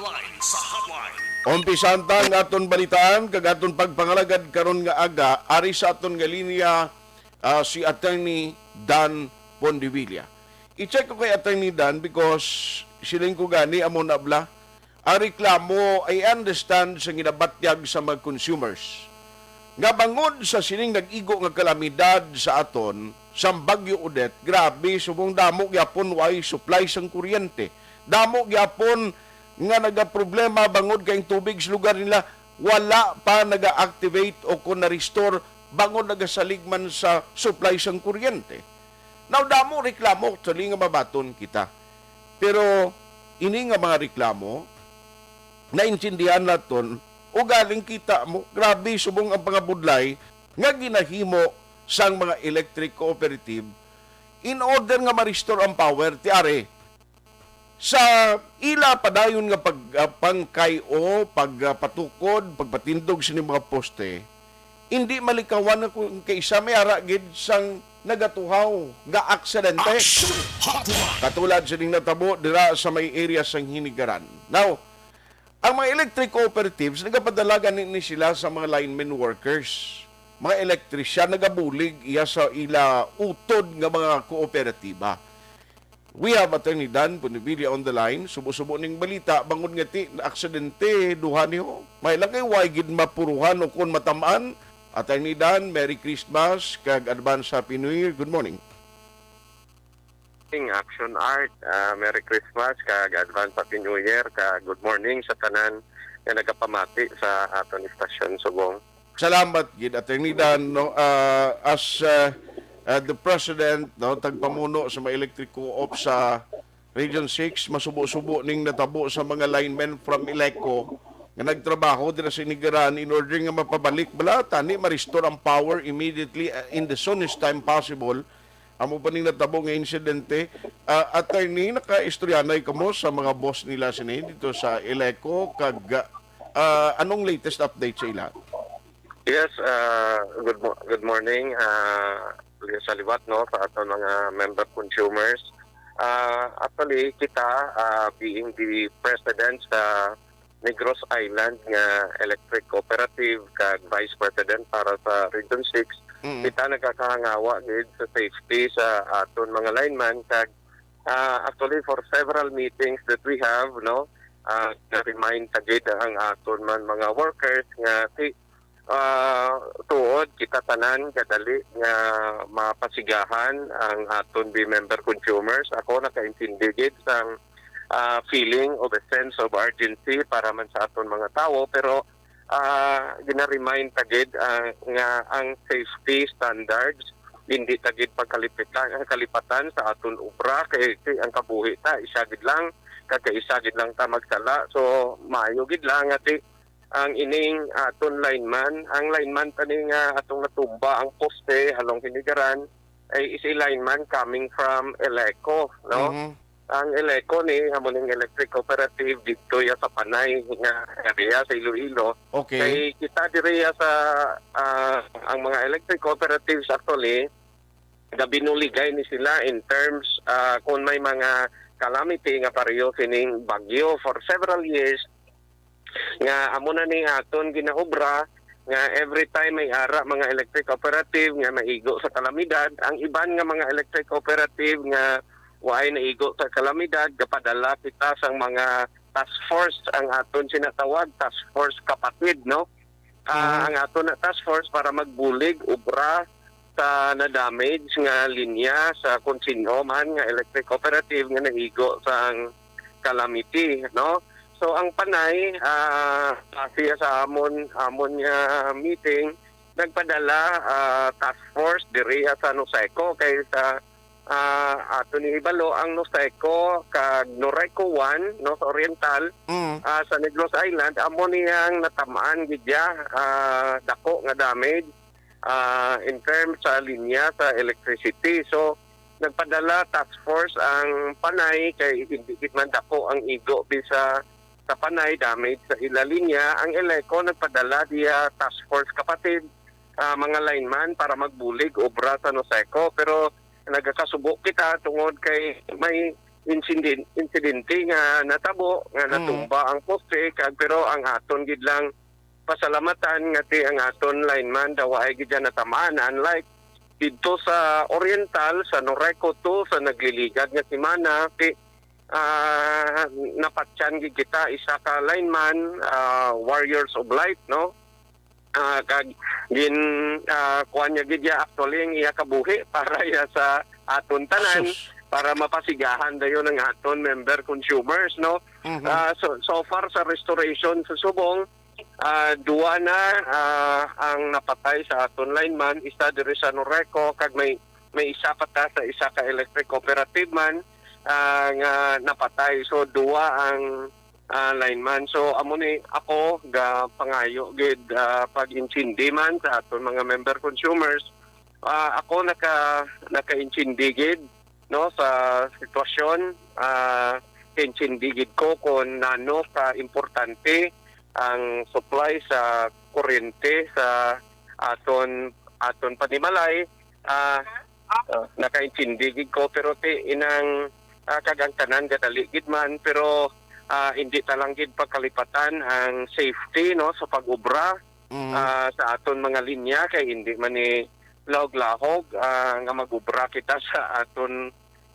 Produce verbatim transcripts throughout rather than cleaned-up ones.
Line sa Hotline. Umpisan ta ang aton balitaan kag aton pagpangalagad karon nga aga ari sa aton nga linya, ah, si Attorney Dan Pondevilla. I-check ko kay Attorney Dan because siling ko gani amo na bala. Ang reklamo, I understand sa ginabatyag sa mga consumers nga bangod sa sining nag-igo nga kalamidad sa aton, sang Bagyo Odette, grabe, subong damo gyapon way supply sang kuryente. Damo gyapon nga nagaproblema bangod kay ang tubig sa lugar nila wala pa naga-activate o kon na-restore bangod nagasalig man sa supply sang kuryente. Now, damo reklamo, actually, nga mabaton kita. Pero ini nga mga reklamo, naintindihan naton, ugaling kita mo, grabe subong ang pangabudlay nga ginahimo sang mga electric cooperative in order nga ma-restore ang power, ti ari. Sa ila padayon nga pag, ah, pangkay-o, pag, ah, patukod, pagpatindog sini mga poste, hindi malikawan nga kung kaisa may ara gid sang nagatuhaw nga aksidente. Action Hotline. Katulad sining natabo dira sa may area sang Hinigaran. Now, ang mga electric cooperatives, nagapadala gani ni sila sa mga linemen workers, mga elektrisyan, nagabulig iya sa ila utod nga mga kooperatiba. We have Attorney Dan Punibilia on the line. Subo-subo ning balita, bangod nga ti aksidente, duha niho. May lang kay way gid mapuruhan o kon matamaan. Attorney Dan, Merry Christmas, kag advance Happy New Year. Good morning. King Action Art, ah, Merry Christmas, kag advance Happy New Year, kag good morning sa tanan nga nagapamati sa aton istasyon subong. Salamat gid, Attorney Dan, no? Ah, as, ah, ah, the president, no, tagpamuno sa mga electric co-op sa Region six, masubo-subo ning natabo sa mga linemen from Eleco nga nagtrabaho dira sa Hinigaran in order nga mapabalik bala tani ma-restore ang power immediately, ah, in the soonest time possible. Amo pa ning natabo nga insidente. Ah, attorney, nakaistoryanay kamo sa mga boss nila sini dito sa Eleco kag, ah, anong latest update sa ila? Yes, ah, good mo-, good morning, ah, sa liwat, no, sa aton mga member consumers. Ah, actually, kita, ah, being the president sa Negros Island nga electric cooperative kag vice president para sa Region six, Mm. kita nagakahangawa gid sa safety sa aton mga lineman kag, ah, actually, for several meetings that we have, no, ah, na-remind ta gid ang aton man mga workers nga si ah, tuod kita tanan kadali nga mapasigahan ang aton bi member consumers. Ako nakaintindi gid sang, ah, feeling of a sense of urgency para man sa aton mga tawo, pero, ah, gina-remind ta gid, ah, nga ang safety standards hindi ta gid pagkalipitan, kalipatan sa aton obra kay, kay ang kabuhi ta isa gid lang, kag kaisa gid lang ta magsala. So maayo gid lang nga ti ang ining aton lineman. Ang lineman tani nga atong natumba ang poste halong Hinigaran ay is a lineman coming from Eleco, no? Mhm. Ang Eleco ni amo ning electric cooperative didto ya sa Panay nga area sa Iloilo. Okay. Kay kita diri ya sa, ah, ang mga electric cooperatives actually gabinuligay ni sila in terms, ah, kung may mga calamity nga pareho sining bagyo for several years nga amo na ni aton ginaobra nga every time may ara mga electric cooperative nga naigo sa kalamidad, ang iban nga mga electric cooperative nga waay naigo sa kalamidad, gapadala kita sang mga task force, ang aton sinatawag task force kapatid, no? Ah, Mhm. ang aton na task force para magbulig, obra sa na-damage nga linya sa kung sino man nga electric cooperative nga naigo sang calamity, no? So, ang Panay, ah, base sa amon, amon nga meeting, nagpadala, ah, task force diri sa Noseco kay sa, ah, ato ni ibalo ang Noseco kag Noreco one, no, sa Oriental, Mm. ah, sa Negros Island, amo niyang natamaan gid ya, ah, dako nga damage, ah, in terms sa linya sa electricity. So, nagpadala task force ang Panay kay hindi gid man dako ang igo bisa sa Panay, damage sa ila linya. Ang Eleco nagpadala diya task force kapatid, ah, mga lineman para magbulig obra sa Noseco. Pero nagakasubo kita tungod kay may insiden-, insidente nga natabo, nga Mm. natumba ang poste, kag, pero ang aton gid lang pasalamatan nga ti ang aton lineman daw ay gid siya natamaan. Unlike didto sa Oriental, sa Noreco two, sa nagliligad nga semana, ti, ah, napatyan gid kita isa ka lineman, ah, Warriors of Light, no? Ah, kag gin, ah, kuwan niya gid ya actually ang iya kabuhi para ya sa aton tanan, Asus. para mapasigahan dayon ang aton member consumers, no? Mhm. Ah, so, so far sa restoration sa Subong, ah, duwa na, ah, ang napatay sa aton lineman, isa diri sa Noreco, kag may, may isa pa ta sa isa ka electric cooperative man, ah, nga napatay. So, duwa ang, ah, lineman. So, amo ni ako ga pangayo gid, ah, pag-intindi man sa aton mga member consumers. Ah, ako naka, naka-intindi gid, no, sa sitwasyon. Ah, intindi gid ko kung nano ka importante ang supply sa kuryente sa aton, aton panimalay. Ah, ah, nakaintindi gid ko, pero ti inang, ah, kag ang tanan gadali gid man, pero, ah, hindi ta lang gid pagkalipatan ang safety, no, sa pag-obra, Mhm. ah, sa aton mga linya, kay hindi man ni lahog-lahog, ah, nga mag-obra kita sa aton,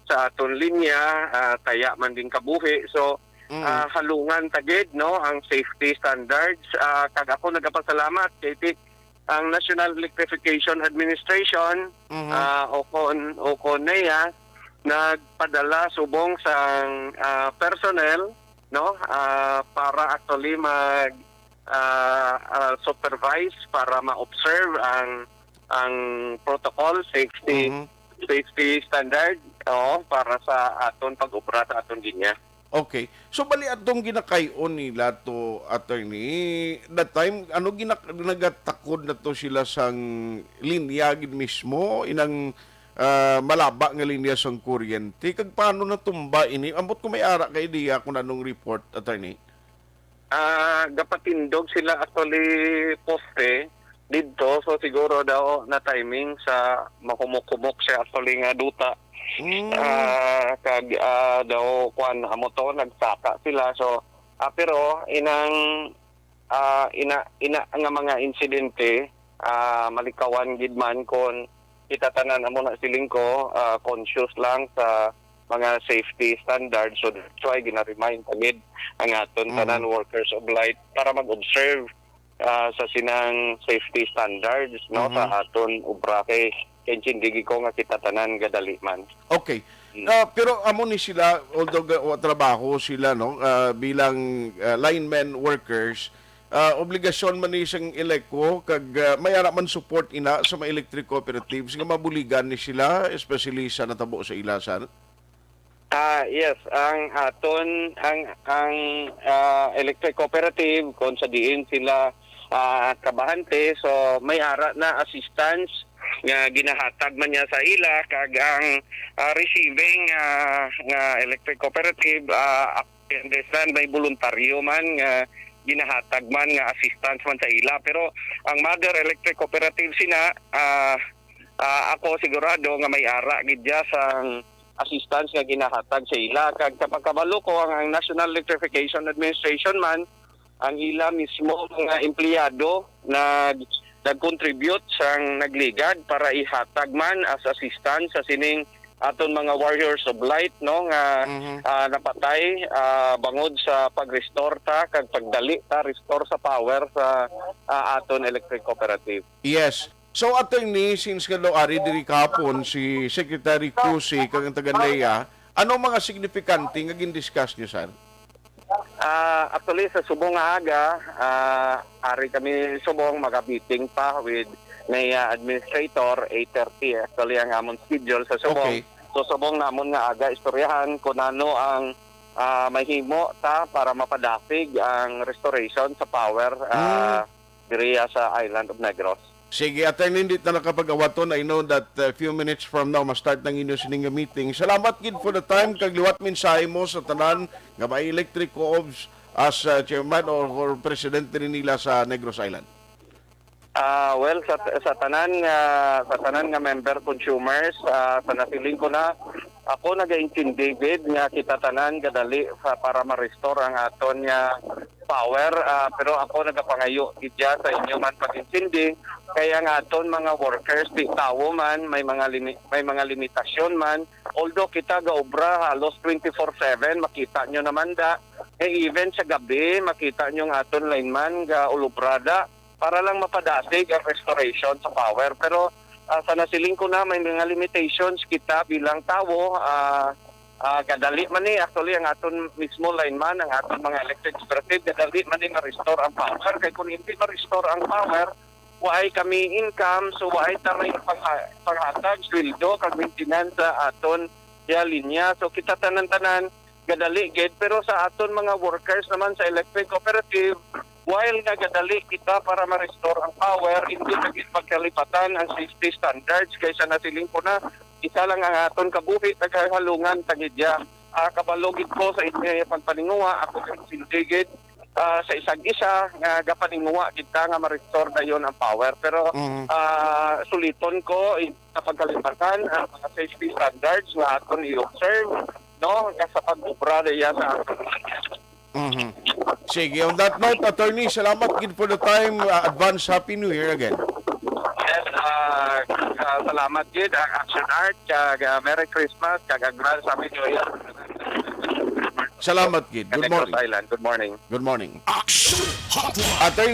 sa aton linya, ah, taya man din kabuhi. So, Mm. ah, halungan ta gid, no, ang safety standards. Ah, kag ako nagapasalamat kay ti-, ang National Electrification Administration, Mhm. ah, o kon, o kon NEA, nagpadala subong sang, ah, personnel, no, ah, para actually mag, ah, ah, supervise para ma-observe ang, ang protocol, safety, Mhm. safety standard, oo, para sa aton pag-obra sa aton linya. Okay. So, bali, atong ginakay-on nila to, attorney, that time, ano, ginak-, nagatakod na to sila sang linya gid mismo, inang, ah, malaba nga linya sang kuryente? Kag paano natumba ini? Ambot ko may ara ka idea kung anong report, attorney. Ah, gapatindog sila actually poste didto, so siguro daw na timing sa mahumok-humok siya actually nga duta. Mm. Ah, kag, ah, daw, kwan, amo to, nagsaka sila. So, ah, pero inang, ah, ina, ina nga mga insidente, ah, malikawan gid man kon kita tanan, amo na siling ko, ah, conscious lang sa mga safety standards. So, that's why gina-remind ta gid ang aton Mm. tanan workers of light para mag-observe, ah, sa sinang safety standards, no, Mm. sa aton obra kay, kay intindi gid ko nga kita tanan gadali man. Okay. Mm. Ah, pero amo ni sila, although ga-, wa trabaho sila, no, ah, bilang, ah, linemen workers, ah, obligasyon man ni sang ELECO kag, ah, may ara man support ina sa mga electric cooperatives nga mabuligan ni sila, especially sa natabo sa ila, sir? Ah, yes, ang aton, ang, ang, ah, electric cooperative kung sa diin sila, ah, trabahante, so may ara na assistance nga ginahatag man niya sa ila, kag ang, ah, receiving, ah, nga electric cooperative, ah, understand may voluntaryo man nga ginahatag man nga assistance man sa ila. Pero ang mother electric cooperative sina, ah, ah, ako sigurado nga may ara gid dya sang assistance nga ginahatag sa ila. Kag sa pagkabalo ko, ang, ang National Electrification Administration man, ang ila mismo mga empleyado nag, nag-contribute sang nagligad para ihatag man as assistance sa sining aton mga Warriors of Light, no, nga, Mhm. ah, napatay, ah, bangod sa pag-restore ta kag pagdali ta restore sa power sa, ah, aton electric cooperative. Yes. So, attorney, since nga daw ari diri kahapon si Secretary Cusi kag ang taga NEA, ano mga signifikante nga gin-discuss niyo, sir? Ah, actually, sa subong nga aga, ah, ari kami subong, maga-meeting pa with NEA administrator, eight thirty. Actually, ang amon schedule sa subong. Okay. So, subong namon nga aga, istoryahan kung ano ang, ah, mahimo ta para mapadasig ang restoration sa power, ah, Mm. diriya sa island of Negros. Sige, attorney, hindi ta nakapag-awaton. I know that a few minutes from now, ma-start na ang inyo sining nga meeting. Salamat gid for the time, kag liwat mensahe mo sa tanan nga may electric co-ops as, uh, chairman or, or president diri nila sa Negros Island. Ah, well, sa, sa tanan nga, sa tanan nga member consumers, ah, sa nasiling ko na, Ako nagaintindi gid nga kita tanan gadali sa, para ma-restore ang aton nga power, ah, pero ako nagapangayo gid dya sa inyo man pag-intindi, kay ang aton mga workers, di tawo man, may mga limi-, may mga limitasyon man. Although kita gaobra halos twenty-four seven, makita nyo naman da, eh, even sa gabi, makita nyo ang aton lineman gaulobra da para lang mapadasig ang restoration sa power. Pero, ah, sa nasiling ko na, may mga limitations kita bilang tawo. Ah, ah, gadali man ni, actually, ang aton mismo lineman, ang aton mga electric operative, gadali man ni ma-restore ang power. Kay kung hindi ma-restore ang power, waay kami income, so waay ta may pangha-, panghatag, sweldo, kag maintenance sa aton ya linya. So kita tanan-tanan, gadali gid, pero sa aton mga workers naman sa electric cooperative, while nga gadali kita para ma-restore ang power, hindi na gid magkalipatan ang safety standards, kay sa nasiling ko na, isa lang ang aton kabuhi, naghahalungan ta gid ya. Ah, kabalo gid ko sa inyo nga pagpaninguha, ako gid sindigid, ah, sa isang isa nga gapaninguha gid ta nga ma-restore dayon ang power. Pero, Mhm. ah, suliton ko, eh, sa pagkalipatan ang mga safety standards nga aton i-observe, no, nga sa pag-obra diya sa aton. Mhm. Sige, on that note, Attorney, salamat gid for the time. Uh, advance Happy New Year again. Yes, ah, ah, salamat gid ang Action Art, kag, ah, Merry Christmas, kag advance Happy New Year. Salamat gid. Good Negros morning. Island. Good morning. Good morning. Action Hotline. Attorney